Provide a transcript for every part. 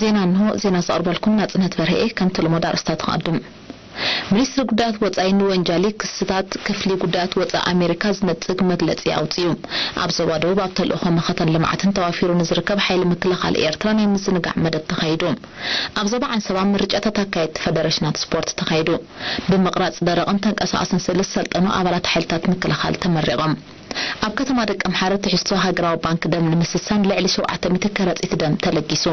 ዜና እንሆ። ዜና ዘቕርበልኩም ናጽነት በርሀኤ። ከምቲ ልሙድ ኣርእስታት ክቐድም። ሚኒስትሪ ጉዳያት ወጻኢ ንወንጃሊ ክስታት ክፍሊ ጉዳያት ወጻኢ ኣሜሪካ ዝነጽግ መግለጺ ኣውጺኡ። ኣብ ዞባ ደቡብ ኣብ ተልእኾ መኸተን ልምዓትን ተዋፊሩ ንዝርከብ ሓይሊ ምክልኻል ኤርትራ ናይ ምዝንጋዕ መደብ ተኻይዱ። ኣብ ዞባ ዓንሰባ ምርጫታት ኣካየድቲ ፈደረሽናት ስፖርት ተኻይዱ። ብምቕራጽ ደረቕን ተንቀሳቐስን ስእሊ ዝሰልጠኑ ኣባላት ሓይልታት ምክልኻል ተመሪቖም። ኣብ ከተማ ደቀምሓረ ትሕዝቶ ሃገራዊ ባንክ ደም ንምስሳን ልዕሊ ሸውዓተ ሚእቲ ከረጺት ደም ተለጊሱ።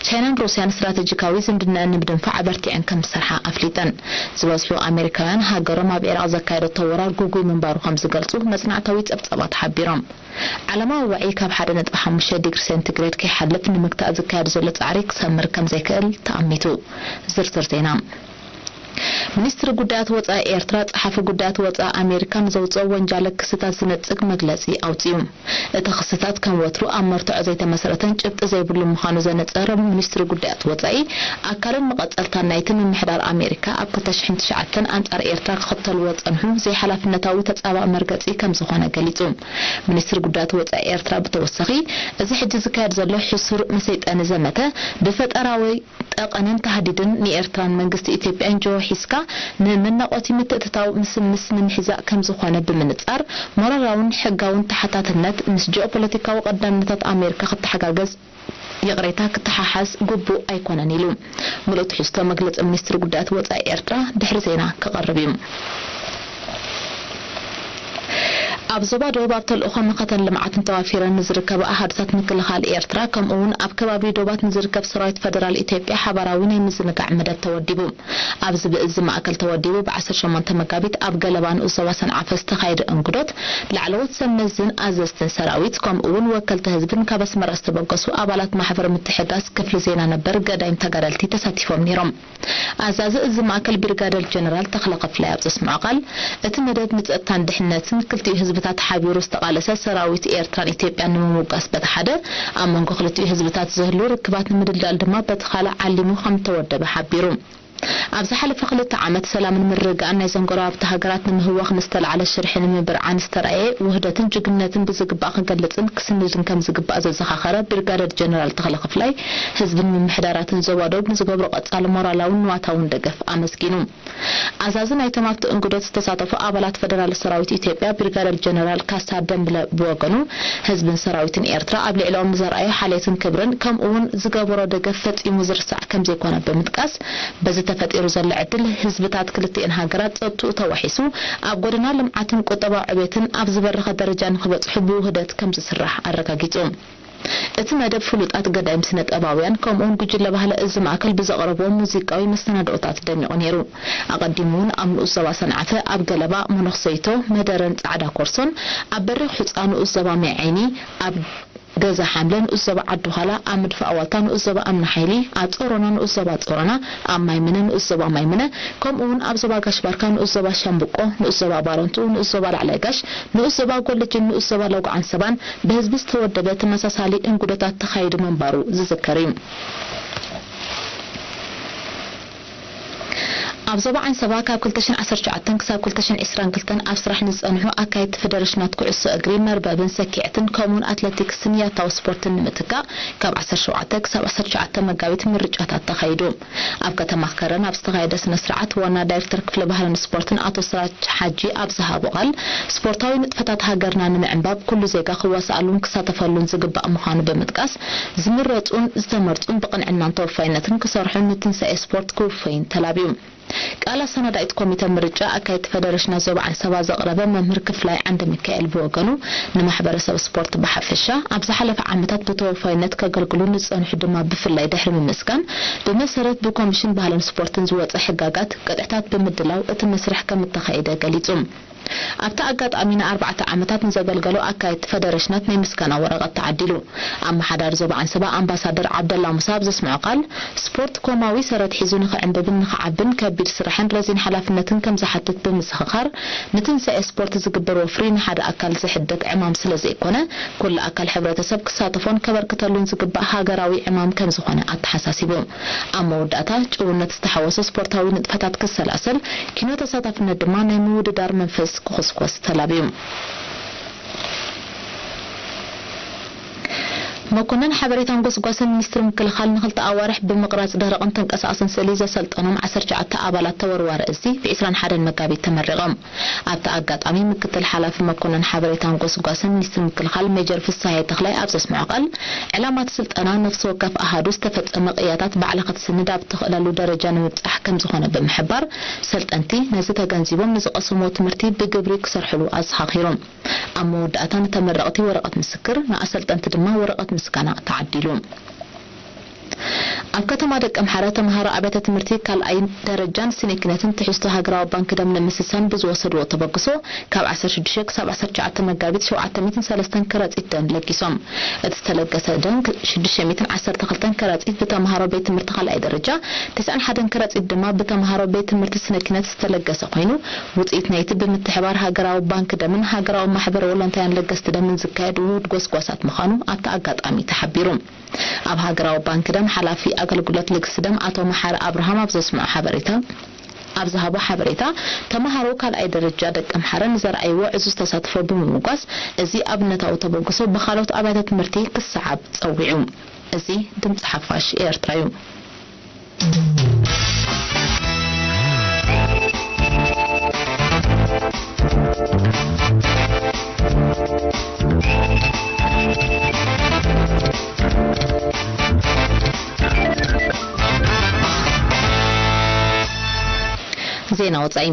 ቻይናን ሩስያን ስትራቴጂካዊ ዝምድናኣን ንምድንፋዕ ኣበርቲዐን ከም ዝሰርሓ ኣፍሊጠን። ዝበዝሑ ኣሜሪካውያን ሃገሮም ኣብ ዒራቕ ዘካየደቶ ወራር ግጉይ ምንባሩ ከም ዝገልጹ መጽናዕታዊ ጸብጻባት ሓቢሮም። ዓለማዊ ዋዒ ካብ ሓደ ነጥቢ ሓሙሽተ ዲግሪ ሴንቲግሬድ ከይሓልፍ ንምግታእ ዝካየድ ዘሎ ጻዕሪ ክሰምር ከም ዘይክእል ተኣሚቱ። ዝርዝር ዜና። ሚኒስትሪ ጉዳያት ወጻኢ ኤርትራ ጸሓፊ ጉዳያት ወጻኢ ኣሜሪካ ንዘውጽኦ ወንጃለ ክስታት ዝነጽግ መግለጺ ኣውጺኡ። እቲ ክስታት ከም ወትሩ ኣብ መርትዖ ዘይተመስረተን ጭብጢ ዘይብሉ ምዃኑ ዘነጸረ ሚኒስትሪ ጉዳያት ወጻኢ፣ ኣካልን መቐጸልታን ናይቲ ምምሕዳር ኣሜሪካ ኣብ ክልተ ሽሕን ትሽዓተን ኣንጻር ኤርትራ ክኽተልዎ ዝጸንሑ ዘይሓላፍነታዊ ተጻባኢ መርገጺ ከም ዝኾነ ገሊጹ። ሚኒስትሪ ጉዳያት ወጻኢ ኤርትራ ብተወሳኺ፣ እዚ ሕጂ ዝካየድ ዘሎ ሕሱር መሰይጠኒ ዘመተ ብፈጠራዊ ጠቐነን ታህዲድን ንኤርትራን መንግስቲ ኢትዮጵያን ጆሆ ሒዝካ ንመናቆቲ ምትእትታው ምስምስ ንምሕዛእ ከም ዝኾነ ብምንጻር፣ ሞራላውን ሕጋውን ተሓታትነት ምስ ጂኦፖለቲካዊ ቀዳምነታት ኣሜሪካ ክተሓጋገዝ፣ ይቕሬታ፣ ክተሓሓዝ ግቡእ ኣይኮነን ኢሉ። ምሉእ ትሕዝቶ መግለጺ ሚኒስትሪ ጉዳያት ወጻኢ ኤርትራ ድሕሪ ዜና ክቐርብ እዩ። ኣብ ዞባ ደቡብ ኣብ ተልእኾ መኸተን ልምዓትን ተዋፊረን ንዝርከባ ኣሃዱታት ምክልኻል ኤርትራ፣ ከምኡ እውን ኣብ ከባቢ ዶባት ንዝርከብ ሰራዊት ፈደራል ኢትዮጵያ ሓባራዊ ናይ ምዝንጋዕ መደብ ተወዲቡ። ኣብዚ ብእዚ ማእከል ተወዲቡ ብ ዓሰርተ ሸሞንተ መጋቢት ኣብ ገለባ ንኡስ ዞባ ሰንዓፈ ዝተኻየደ እንግዶት፣ ላዕለዎት ሰብ መዝን ኣዘዝትን ሰራዊት፣ ከምኡ እውን ወከልቲ ህዝብን ካብ ኣስመራ ዝተበገሱ ኣባላት ማሕበር ምትሕጋዝ ክፍሊ ዜና ነበር ገዳይም ተጋደልቲ ተሳቲፎም ነይሮም። ኣዛዚ እዚ ማእከል ብሪጋደር ጀነራል ተኽለ ክፍላይ ኣብ ዘስምዖ ቃል፣ እቲ መደብ ንጸጥታን ድሕነትን ክልቲኡ ህዝብታት ሓቢሩ ዝተቓለሰ ሰራዊት ኤርትራን ኢትዮጵያን ንምምጓስ በቲ ሓደ፣ ኣብ መንጎ ክልቲኡ ህዝብታት ዝህሉ ርክባት ንምድልዳል ድማ በቲ ካልእ ዓሊሙ ከም እተወደበ ሓቢሩ። ኣብ ዝሓለፈ ክልተ ዓመት ሰላምን ምርግጋእን ናይዘን ጎረባብቲ ሃገራት ንምህዋኽ ንዝተላዕለ ሽርሒ ንምብርዓን ዝተራእየ ውህደትን ጅግንነትን ብዝግባእ ክገልጽን ክስንድን ከም ዝግባእ ዘዘኻኸረ ብሪጋደር ጀነራል ተኽለ ክፍላይ፣ ህዝብን ምምሕዳራትን ዞባ ዶብ ንዝገብሮ ቀጻሊ ሞራላውን ንዋታውን ደገፍ ኣመስጊኑ። ኣዛዚ ናይቶም ኣብቲ እንግዶት ዝተሳተፉ ኣባላት ፈደራል ሰራዊት ኢትዮጵያ ብሪጋደር ጀነራል ካሳ ደምብለ ብወገኑ፣ ህዝብን ሰራዊትን ኤርትራ ኣብ ልዕሊኦም ዘርኣዮ ሓልዮትን ክብርን፣ ከምኡ እውን ዝገበሮ ደገፍ ፈጺሙ ዝርሳዕ ከም ዘይኮነ ብምጥቃስ፣ በዚ ተፈጢሩ ዘሎ ዕድል ህዝብታት ክልቲኤን ሃገራት ጸጥትኡ ተዋሒሱ፣ ኣብ ጎደና ልምዓትን ቁጠባዊ ዕቤትን ኣብ ዝበረኸ ደረጃ ንክበጽሑ ብውህደት ከም ዝስራሕ ኣረጋጊጹ። እቲ መደብ ፍሉጣት ገዳይም ስነ-ጥበባውያን ከምኡውን ጉጅለ ባህሊ እዚ ማእከል ብዘቕረቦ ሙዚቃዊ መሰናድኦታት ደሚቑ ነይሩ። ኣቐዲሙ እውን ኣብ ንኡስ ዞባ ሰንዓፈ፣ ኣብ ገለባ፣ መነኹሰይቶ፣ መደረን ጻዕዳ ኮርሶን፣ ኣብ በሪኽ ሑጻ ንኡስ ዞባ ማይ ዓይኒ፣ ኣብ ገዛ ሓምለ ንኡስ ዞባ ዓዲ ዃላ፣ ኣብ ምድፋእ ዋልታ ንኡስ ዞባ እምኒ ሓይሊ፣ ኣብ ጾሮና ንኡስ ዞባ ጾሮና፣ ኣብ ማይምነ ንኡስ ዞባ ማይምነ፣ ከምኡ እውን ኣብ ዞባ ጋሽ ባርካ ንኡስ ዞባ ሻምብቆ፣ ንኡስ ዞባ ባረንቱ፣ ንኡስ ዞባ ላዕላይ ጋሽ፣ ንኡስ ዞባ ጎልጅን ንኡስ ዞባ ለውጋዓን ሰባን ብህዝቢ ዝተወደበ ተመሳሳሊ እንግዶታት ተኻይዱ ምንባሩ ዝዝከር እዩ። ኣብ ዞባ ዓንሰባ ካብ ክልተ ሽሕን ዓሰርተ ትሽዓተን ክሳብ ክልተ ሽሕን ዕስራን ክልተን ኣብ ስራሕ ንዝጸንሑ ኣካየድቲ ፈደረሽናት ኩዕሶ እግሪ፣ መርበብን ሰኪዔትን ከምኡውን ኣትለቲክስን ያታዊ ስፖርትን ንምትካእ ካብ ዓሰርተ ሸውዓተ ክሳብ ዓሰርተ ትሽዓተ መጋቢት ምርጫታት ተኻይዱ። ኣብ ከተማ ከረን ኣብ ዝተኻየደ ስነ ስርዓት ዋና ዳይሬክተር ክፍሊ ባህልን ስፖርትን ኣቶ ስራጅ ሓጂ ኣብ ዝሃቦ ቃል፣ ስፖርታዊ ንጥፈታት ሃገርና ንምዕንባብ ኩሉ ዜጋ ክዋስኣሉን ክሳተፈሉን ዝግባእ ምዃኑ ብምጥቃስ፣ ዝምረጹን ዝተመርጹን ብቕንዕናን ተወፋይነትን ክሰርሑ ንትንሳኤ ስፖርት ክውፈይን ተላብዩ። ቃል ኣሰናዳኢት ኮሚተ ምርጫ ኣካየድቲ ፈደረሽናት ዞባ ዓንሰባ ዘቕረበ መምህር ክፍላይ ዓንደ ሚካኤል ብወገኑ፣ ንማሕበረሰብ ስፖርት ብሓፈሻ ኣብ ዝሓለፈ ዓመታት ብተወፋይነት ከገልግሉ ንዝጸንሑ ድማ ብፍላይ ድሕሪ ምምስጋን፣ ብመሰረት ብኮሚሽን ባህልን ስፖርትን ዝወጸ ሕጋጋት ቅጥዕታት ብምድላው እቲ መስርሕ ከም እተኻየደ ገሊጹ። ኣብቲ ኣጋጣሚ ንኣርባዕተ ዓመታት ንዘገልገሉ ኣካየድቲ ፈደረሽናት ናይ ምስጋና ወረቐት ተዓዲሉ። ኣመሓዳሪ ዞባ ዓንሰባ ኣምባሳደር ዓብደላ ሙሳ ኣብ ዘስምዖ ቃል፣ ስፖርት ኮማዊ ሰረት ሒዙ ንኽዕንብብን ንኽዓብን ከቢድ ስራሕን ረዚን ሓላፍነትን ከም ዝሓትት ብምዝኽኻር፣ ንትንሳኤ ስፖርት ዝግበር ወፍሪ ንሓደ ኣካል ዝሕደግ ዕማም ስለ ዘይኮነ፣ ኩሉ ኣካል ሕብረተሰብ ክሳተፎን ከበርክተሉን ዝግባእ ሃገራዊ ዕማም ከም ዝኾነ ኣተሓሳሲቡ። ኣብ መወዳእታ፣ ጭውነት ዝተሓወሶ ስፖርታዊ ንጥፈታት ክሰላሰል፣ ኪኖ ተሳታፍነት ድማ ናይ ምውድዳር መንፈስ ክኹስኮስ ተላብዩ። መኮነን ሓበሬታን ጎስጓስን ሚኒስትሪ ምክልኻል ንክልተ ኣዋርሕ ብምቕራጽ ደረቕን ተንቀሳቕስን ስእሊ ዘሰልጠኖም ዓሰርተ ትሽዓተ ኣባላት ተወርዋሪ እዚ ብ ዕስራን ሓደን መጋቢት ተመሪቖም። ኣብቲ ኣጋጣሚ ምክትል ሓላፊ መኮነን ሓበሬታን ጎስጓስን ሚኒስትሪ ምክልኻል ሜጀር ፍስሃየ ተኽላይ ኣብ ዘስምዖ ቃል፣ ዕላማ እቲ ስልጠና ነፍሲ ወከፍ ኣሃዱ ዝተፈጸመ ቅያታት ባዕልኻ ክትስንድ ኣብ እትኽእለሉ ደረጃ ንምብጻሕ ከም ዝኾነ ብምሕባር፣ ሰልጠንቲ ነዚ ተገንዚቦም ንዝቐሰምዎ ትምህርቲ ብግብሪ ክሰርሕሉ ኣዘኻኺሮም። ኣብ መወዳእታ ንተመረቕቲ ወረቐት ምስክር፣ ንኣሰልጠንቲ ድማ ወረቐት ምስጋና ተዓዲሉ። ኣብ ከተማ ደቀምሓረ ተምሃሮ ኣብያተ ትምህርቲ ካልኣይ ደረጃን ስነ ኪነትን ትሕዝቶ ሃገራዊ ባንክ ደም ንምስሳን ብዝወሰድዎ ተበግሶ ካብ ዓሰርተ ሽዱሽተ ክሳብ ዓሰርተ ትሽዓተ መጋቢት ሸውዓተ ሚእትን ሰለስተን ከረጺት ደም ለጊሶም። እቲ ዝተለገሰ ደም ሽዱሽተ ሚእትን ዓሰርተ ክልተን ከረጺት ብተምሃሮ ቤት ትምህርቲ ካልኣይ ደረጃ፣ ተስዓን ሓደን ከረጺት ድማ ብተምሃሮ ቤት ትምህርቲ ስነ ኪነት ዝተለገሰ ኮይኑ፣ ውጽኢት ናይቲ ብምትሕባር ሃገራዊ ባንክ ደምን ሃገራዊ ማሕበር ወሎንታያን ለገስቲ ደምን ዝካየድ ውሁድ ጎስጓሳት ምዃኑ ኣብቲ ኣጋጣሚ ተሓቢሩ። ኣብ ሃገራዊ ባንክ ደም ሓላፊ ኣገልግሎት ልግሲ ደም ኣቶ መሓሪ ኣብርሃም ኣብ ዘስምዖ ሓበሬታ፣ ኣብ ዝሃቦ ሓበሬታ፣ ተምሃሮ ካልኣይ ደረጃ ደቀምሓረ ንዘርኣይዎ ዕዙዝ ተሳትፎ ብምምጓስ፣ እዚ ኣብነታዊ ተበግሶ ብኻልኦት ኣብያተ ትምህርቲ ክሰዓብ ጸዊዑ። እዚ ድምጺ ሓፋሽ ኤርትራ እዩ። ዜና ወጻኢ።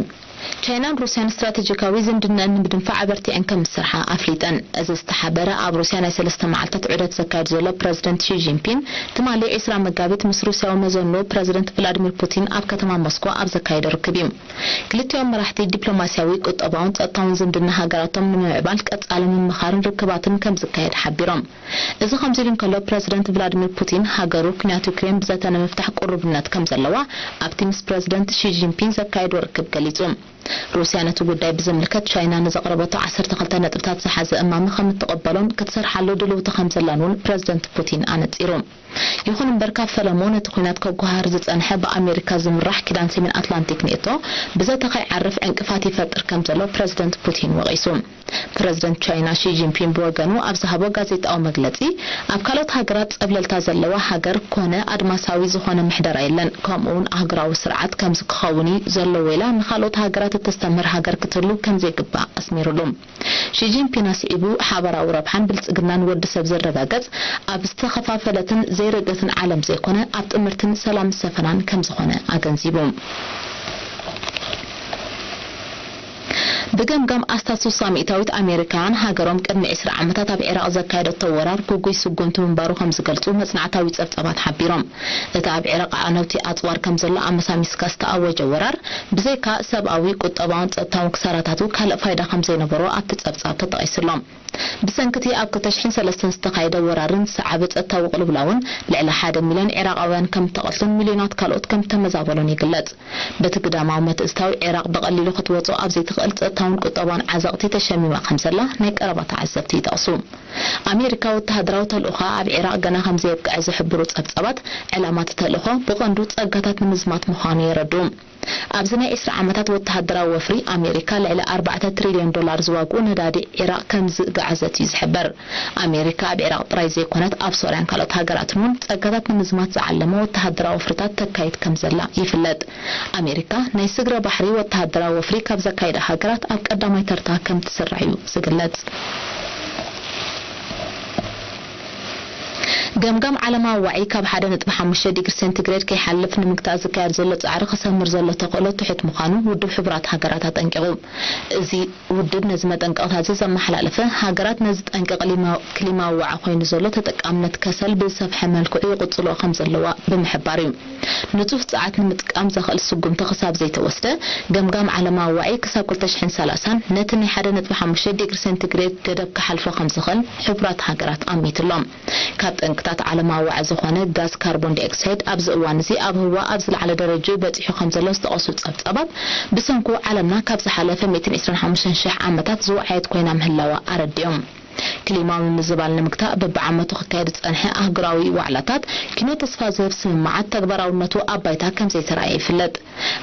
ቻይናን ሩስያን ስትራቴጂካዊ ዝምድናኣን ንምድንፋዕ ኣበርቲዐን ከም ዝሰርሓ ኣፍሊጠን። እዚ ዝተሓበረ ኣብ ሩስያ ናይ ሰለስተ መዓልታት ዑደት ዘካየድ ዘሎ ፕረዚደንት ሺ ጂንፒን፣ ትማሊ ዕስራ መጋቢት ምስ ሩስያዊ መዘንኡ ፕረዚደንት ቭላድሚር ፑቲን ኣብ ከተማ ሞስኮ ኣብ ዘካየዶ ርክብ እዩ። ክልቲኦም መራሕቲ ዲፕሎማስያዊ፣ ቁጠባውን ጸጥታውን ዝምድና ሃገራቶም ንምምዕባል ቀጻሊ ምምኻርን ርክባትን ከም ዝካየድ ሓቢሮም። እዚ ከምዚ ኢሉ እንከሎ፣ ፕረዚደንት ቭላድሚር ፑቲን፣ ሃገሩ ኩናት ዩክሬን ብዘተ ንምፍታሕ ቅሩብነት ከም ዘለዋ ኣብቲ ምስ ፕረዚደንት ሺ ጂንፒን ዘካየድዎ ርክብ ገሊጹ። ሩስያ ነቲ ጉዳይ ብዝምልከት፣ ቻይና ንዘቕረበቶ ዓሰርተ ክልተ ነጥብታት ዝሓዘ እማመ ከም እትቕበሎን ክትሰርሓሉ ድልውቲ ከም ዘላን እውን ፕረዚደንት ፑቲን ኣነጺሩ። ይኹን እምበር፣ ካብ ፈለሙ ነቲ ኲናት ከጓሃህር ዝጸንሐ ብኣሜሪካ ዝምራሕ ኪዳን ሰሜን ኣትላንቲክ ኔቶ ብዘተ ከይዓርፍ ዕንቅፋት ይፈጥር ከም ዘሎ ፕረዚደንት ፑቲን ወቒሱ። ፕረዚደንት ቻይና ሺ ጂንፒን ብወገኑ ኣብ ዝሃቦ ጋዜጣዊ መግለጺ፣ ኣብ ካልኦት ሃገራት ጸብለልታ ዘለዋ ሃገር ኮነ ኣድማሳዊ ዝኾነ ምሕደራ የለን፣ ከምኡውን ኣህጉራዊ ስርዓት ከምዚ ክኸውን እዩ ዘለዎ ኢላ ንኻልኦት ሃገራት እተስተምህር ሃገር ክትህሉ ከም ዘይግባእ ኣስሚሩሉ። ሺ ጂንፒን ኣስዒቡ፣ ሓባራዊ ረብሓን ብልጽግናን ወዲ ሰብ ዝረጋገጽ ኣብ ዝተኸፋፈለትን ዘይርድእትን ዓለም ዘይኮነ፣ ኣብ ጥምርትን ሰላም ዝሰፈናን ከም ዝኾነ ኣገንዚቡ። ብገምጋም ኣስታት ስሳ ሚእታዊት ኣሜሪካውያን ሃገሮም ቅድሚ ዕስራ ዓመታት ኣብ ዒራቕ ዘካየደቶ ወራር ግጉይ ስጉምቲ ምንባሩ ከም ዝገልጹ መጽናዕታዊ ጸብጻባት ሓቢሮም። እቲ ኣብ ዒራቕ ኣዕነውቲ ኣጽዋር ከም ዘሎ ኣመሳሚስካ ዝተኣወጀ ወራር፣ ብዘይካ ሰብኣዊ፣ ቁጠባውን ጸጥታውን ክሳራታቱ ካልእ ፋይዳ ከም ዘይነበሮ ኣብቲ ጸብጻብ ተጠቒሱ ኣሎ። ብሰንኪ እቲ ኣብ ክልተ ሽሕን ሰለስተን ዝተኻየደ ወራርን ዝሰዓበ ጸጥታዊ ቅልውላውን፣ ልዕሊ ሓደ ሚልዮን ዒራቓውያን ከም እተቐትሉን ሚልዮናት ካልኦት ከም እተመዛበሉን ይግለጽ። በቲ ግዳማዊ ምትእትታው፣ ዒራቕ ብቐሊሉ ክትወጾ ኣብ ዘይትኽእል ጸጥታውን ቁጠባውን ዓዘቕቲ ተሸሚማ ከም ዘላ ናይ ቀረባ ተዓዘብቲ ይጠቕሱ። ኣሜሪካ ወተሃደራዊ ተልእኾኣ ኣብ ዒራቕ ገና ከም ዘየብቅዐ ዝሕብሩ ጸብጻባት፣ ዕላማ እቲ ተልእኾ ብቐንዱ ጸጋታት ንምዝማት ምዃኑ የረድኡ። ኣብዚ ናይ ዕስራ ዓመታት ወተሃደራዊ ወፍሪ፣ ኣሜሪካ ልዕሊ ኣርባዕተ ትሪልዮን ዶላር ዝዋግኡ ነዳዲ ዒራቕ ከም ዝገዓዘት እዩ ዝሕበር። ኣሜሪካ ኣብ ዒራቕ ጥራይ ዘይኮነት፣ ኣብ ሶርያን ካልኦት ሃገራትን እውን ጸጋታት ንምዝማት ዝዓለመ ወተሃደራዊ ወፍርታት ተካይድ ከም ዘላ ይፍለጥ። ኣሜሪካ ናይ ስግረ ባሕሪ ወተሃደራዊ ወፍሪ ካብ ዘካየዳ ሃገራት ኣብ ቀዳማይ ተርታ ከም ትስራዕ እዩ ዝግለጽ። ገምጋም ዓለማዊ ዋዒ ካብ ሓደ ነጥቢ ሓሙሽተ ዲግሪ ሴንቲግሬድ ከይሓልፍ ንምግታእ ዝካየድ ዘሎ ጻዕሪ ክሰምር ዘሎ ተኽእሎ ትሑት ምዃኑ ውድብ ሕቡራት ሃገራት ኣጠንቂቑ። እዚ ውድብ ነዚ መጠንቀቕታ እዚ ዘመሓላለፈ፣ ሃገራት ነዚ ጠንቂ ክሊማ-፣ ክሊማዊ ዋዒ ኮይኑ ዘሎ ተጠቃምነት ከሰል ብዝሰፍሐ መልክዑ ይቕጽልኦ ከም ዘለዋ ብምሕባር እዩ። ንጹህ ጸዓት ንምጥቃም ዘኽእል ስጉምቲ ክሳብ ዘይተወስደ፣ ገምጋም ዓለማዊ ዋዒ ክሳብ ክልተ ሽሕን ሰላሳን ነቲ ናይ ሓደ ነጥቢ ሓሙሽተ ዲግሪ ሴንቲግሬድ ገደብ ክሓልፎ ከም ዝኽእል ሕቡራት ሃገራት ኣሚቱ ኣሎ። ካብ ጠንቅታት ዓለማዊ ዋዒ ዝኾነ ጋዝ ካርቦን ዳይኦክሳይድ ኣብዚ እዋን እዚ ኣብ ህዋ ኣብ ዝለዓለ ደረጃ በጺሑ ከም ዘሎ ዝጠቐሱ ጸብጻባት፣ ብሰንኩ ዓለምና ካብ ዝሓለፈ ሚእትን ዕስራን ሓሙሽተን ሽሕ ዓመታት ዝወዓየት ኮይና ምህላዋ ኣረዲኦም። ክሊማዊ ምምዝባል ንምግታእ በብዓመቱ ክካየድ ዝጸንሐ ኣህጉራዊ ዋዕላታት ኪኖ ተስፋ ዝህብ ስምምዓት ተግባራውነቱ ኣብ ባይታ ከም ዘይተራእየ ይፍለጥ።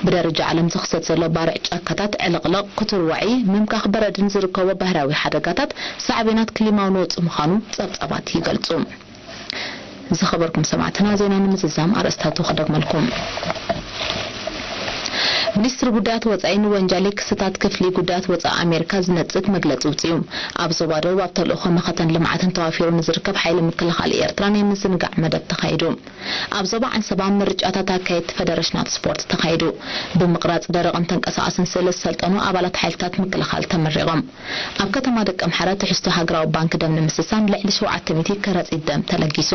ብደረጃ ዓለም ዝኽሰት ዘሎ ባርዕ ጫካታት፣ ዕልቕልቕ፣ ክቱር ዋዒ፣ ምምካኽ በረድን ዝርከቦ ባህርያዊ ሓደጋታት ሳዕቤናት ክሊማዊ ነውጺ ምዃኑ ጸብጻባት ይገልጹ። ዝኸበርኩም ሰማዕትና፣ ዜና ንምዝዛም ኣርእስታቱ ክደግመልኩም። ሚኒስትሪ ጉዳያት ወጻኢ ንወንጃሊ ክስታት ክፍሊ ጉዳያት ወጻኢ ኣሜሪካ ዝነጽግ መግለጺ ውጽዩ። ኣብ ዞባ ደቡብ ኣብ ተልእኾ መኸተን ልምዓትን ተዋፊሩ ንዝርከብ ሓይሊ ምክልኻል ኤርትራ ናይ ምዝንጋዕ መደብ ተኻይዱ። ኣብ ዞባ ዓንሰባ ምርጫታት ኣካየድቲ ፈደረሽናት ስፖርት ተኻይዱ። ብምቕራጽ ደረቕን ተንቀሳቓስን ስእሊ ዝሰልጠኑ ኣባላት ሓይልታት ምክልኻል ተመሪቖም። ኣብ ከተማ ደቀምሓረ ትሕዝቶ ሃገራዊ ባንክ ደም ንምስሳን ልዕሊ ሸውዓተ ሚእቲ ከረጺት ደም ተለጊሱ።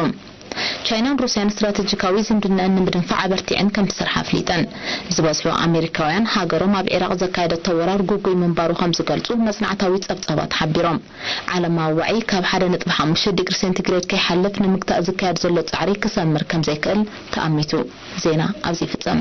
ቻይናን ሩስያን ስትራቴጂካዊ ዝምድናኣን ንምድንፋዕ ኣበርቲዐን ከም ዝሰርሓ ኣፍሊጠን። ዝበዝሑ ኣሜሪካውያን ሃገሮም ኣብ ዒራቕ ዘካየደቶ ወራር ግጉይ ምንባሩ ከም ዝገልጹ መጽናዕታዊ ጸብጻባት ሓቢሮም። ዓለማዊ ዋዒ ካብ ሓደ ነጥቢ ሓሙሽተ ዲግሪ ሴንቲግሬድ ከይሓልፍ ንምግታእ ዝካየድ ዘሎ ጻዕሪ ክሰምር ከም ዘይክእል ተኣሚቱ። ዜና ኣብዚ ይፍጸም።